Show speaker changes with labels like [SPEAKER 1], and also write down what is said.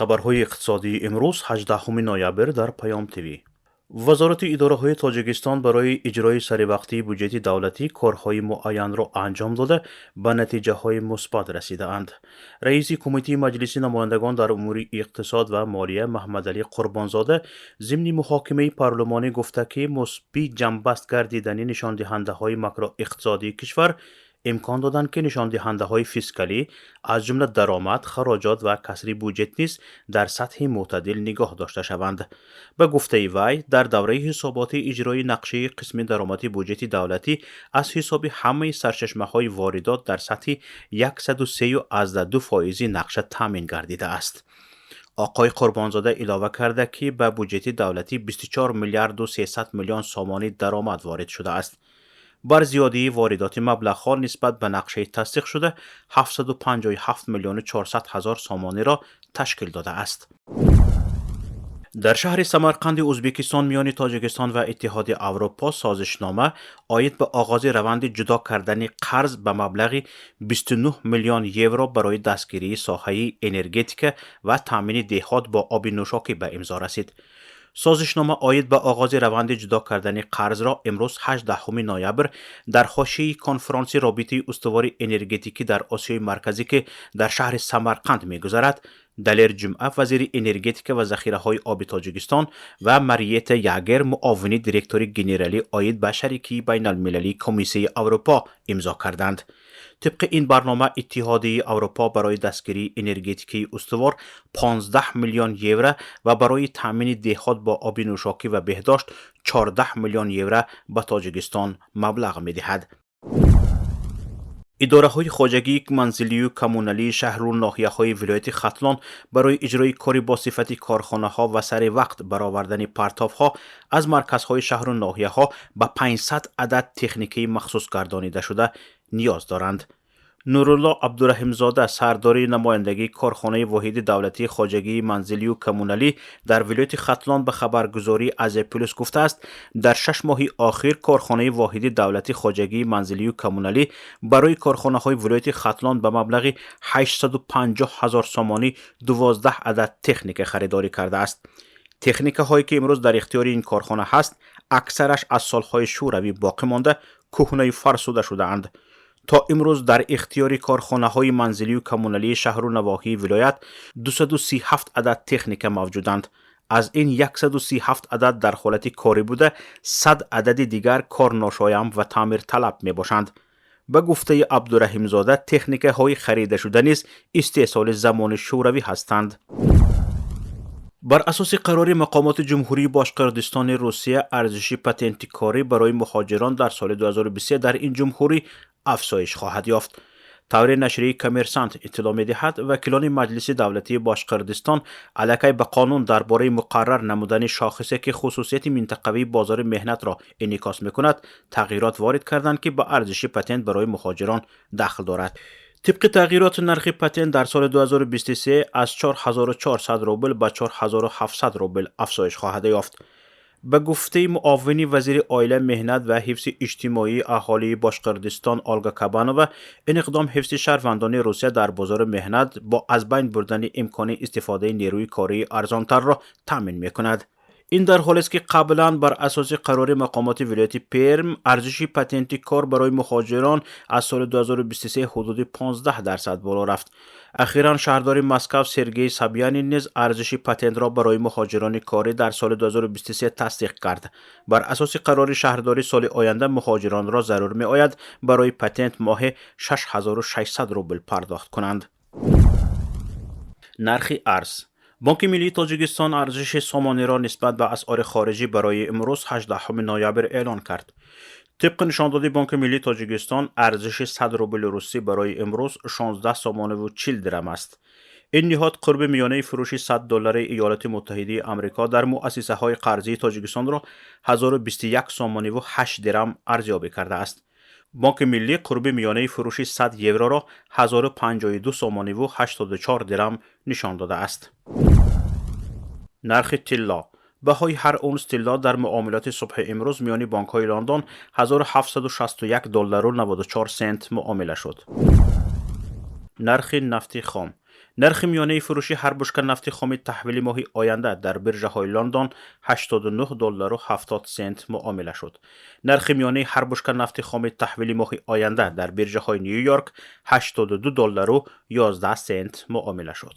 [SPEAKER 1] Хабарҳои иқтисодии имрӯз, 18 ноябр, дар Паём ТВ. Вазорати идораҳои Тоҷикистон барои иҷрои саривақтии буҷети давлатӣ корҳои муайянро анҷом дода, ба натиҷаҳои мусбат расидаанд. Раиси Кумитаи Маҷлиси намояндагон дар умури иқтисод ва молия Маҳмадалӣ Қурбонзода зимни муҳокимаи парлумонӣ гуфта, ки мусбӣ ҷамъбаст гардидани нишондиҳандаҳои макроиқтисодии кишвар имкон доданд, ки нишондиҳандаҳои фискалӣ, аз ҷумла даромад, хароҷот ва касри буҷет низ дар сатҳи мӯътадил нигоҳ дошта шаванд. Ба гуфтаи вай, дар давраи ҳисоботӣ иҷрои нақшаи қисми даромади буҷети давлатӣ аз ҳисоби ҳамаи сарчашмаҳои воридот дар сатҳи 103,2 фоизи нақша таъмин гардидааст. Оқои Қурбонзода илова карда, ки ба буҷети давлатӣ 24 миллиарду 300 миллион сомонӣ даромад ворид шудааст. Бар зиёдии воридоти маблағҳо нисбат ба нақшаи тасдиқшуда 757 миллиону 400 ҳазор сомониро ташкил додааст. Дар шаҳри Самарқанди Ӯзбекистон миёни Тоҷикистон ва Иттиҳоди Аврупо созишнома оид ба оғози раванди ҷудо кардани қарз ба маблағи 29 миллион евро барои дастгирии соҳаи энергетика ва таъмини деҳот бо оби нӯшокӣ ба имзо расид. Созишнома оид ба оғози раванди ҷудо кардани қарзро имрӯз, 18 ноябр, дар ҳошияи конфронси робитаи устувори энергетикӣ дар Осиёи Марказӣ, ки дар шаҳри Самарқанд мегузарад, Далер Ҷумъа, вазири энергетика ва захираҳои оби Тоҷикистон, ва Мариета Ягер, муовини директори генералӣ оид ба шарикии байналмилалии Комиссияи Аврупо, имзо карданд. Тибқи ин барнома, Иттиҳодияи Аврупо барои дастгирии энергетикаи устувор 15 миллион евро ва барои таъмини деҳот бо оби нӯшокӣ ва беҳдошт 14 миллион евро ба Тоҷикистон маблағ медиҳад. Идораҳои хоҷагии манзилию коммуналии шаҳру ноҳияҳои вилояти Хатлон барои иҷрои кори бо сифати корхонаҳо ва сари вақт баровардани партовҳо аз марказҳои шаҳру ноҳияҳо ба 500 адад техникаи махсус гардонидашуда ниёз доранд. Нурулло Абдураҳимзода, сардори намояндагии корхонаи воҳиди давлатии хоҷагии манзилию коммуналӣ дар вилояти Хатлон, ба хабаргузории Азия Плюс гуфтааст, дар 6 моҳи охир корхонаи воҳиди давлатии хоҷагии манзилию коммуналӣ барои корхонаҳои вилояти Хатлон ба маблағи 850 ҳазор сомонӣ 12 адад техника харидорӣ кардааст. Техникаҳое, ки имрӯз дар ихтиёри ин корхона ҳаст, аксараш аз солҳои шӯравӣ боқӣ монда, кӯҳнаю фарсуда шудаанд. То имрӯз дар ихтиёри корхонаҳои манзилию коммуналии шаҳру навоҳии вилоят 237 адад техника мавҷуданд. Аз ин 137 адад дар ҳолати корӣ буда, 100 адади дигар корношоям ва таъмирталаб мебошанд. Ба гуфтаи Абдураҳимзода, техникаҳои харидашуда низ истеҳсоли замони шӯравӣ ҳастанд. Бар асоси қарори мақомоти Ҷумҳурии Бошқирдистони Русия, арзиши патенти корӣ барои муҳоҷирон дар соли 2023 дар ин ҷумҳурӣ афзоиш хоҳад ёфт. Тавре нашрияи Коммерсант иттилоъ медиҳад, вакилони Маҷлиси давлатии Бошқирдистон аллакай ба қонун дар бораи муқаррар намудани шохисе, ки хусусияти минтақавии бозори меҳнатро инъикос мекунад, тағйирот ворид карданд, ки ба арзиши патент барои муҳоҷирон дахл дорад. Тибқи тағйирот, нархи патент дар соли 2023 аз 4400 рубл ба 4700 рубл афзоиш хоҳад ёфт. Ба гуфтаи муовини вазири оила, меҳнат ва ҳифзи иҷтимоии аҳолии Бошқирдистон Олга Кабанова, ин иқдом ҳифзи шаҳрвандони Русия дар бозори меҳнат бо аз байн бурдани имкони истифодаи нерӯи кории арзонтарро таъмин мекунад. Ин дар ҳолест, ки қаблан бар асоси қарори мақомоти вилояти Перм арзиши патенти кор барои муҳоҷирон аз соли 2023 ҳудуди 15% боло рафт. Ахиран шаҳрдори Москав Сергей Собянин низ арзиши патентро барои муҳоҷирони корӣ дар соли 2023 тасдиқ кард. Бар асоси қарори шаҳрдорӣ, соли оянда муҳоҷиронро зарур меояд барои патент моҳе 6600 рубл пардохт кунанд. Нархи арз. Бонки миллии Тоҷикистон арзиши сомониро нисбат ба асъори хориҷӣ барои имрӯз, 18 ноябр, эълон кард. Тибқи нишондоди Бонки миллии Тоҷикистон, арзиши 100 рубли русӣ барои имрӯз 16 сомониву 40 дирам аст. Ин ниҳод қурби миёнаи фурӯши 100 доллари Иёлоти Муттаҳидии Амрико дар муассисаҳои қарзии Тоҷикистонро 1021 сомониву 8 дирам арзёбӣ кардааст. Бонки миллӣ қурби миёнаи фурӯши 100 евроро 1052 сомониву 84 дирам нишон додааст. Нархи тилло. Баҳои ҳар унс тилло дар муомилоти субҳи имрӯз миёни бонкҳои Лондон 1761 доллару 94 сент муомила шуд. Нархи нафти хом. Нархи миёнаи фурӯши ҳар бушка нафти хоми таҳвили моҳи оянда дар биржаҳои Лондон 89 доллару 70 сент муомила шуд. Нархи миёнаи ҳар бушка нафти хоми таҳвили моҳи оянда дар биржаҳои Ню Йорк 82 доллару 11 сент муомила шуд.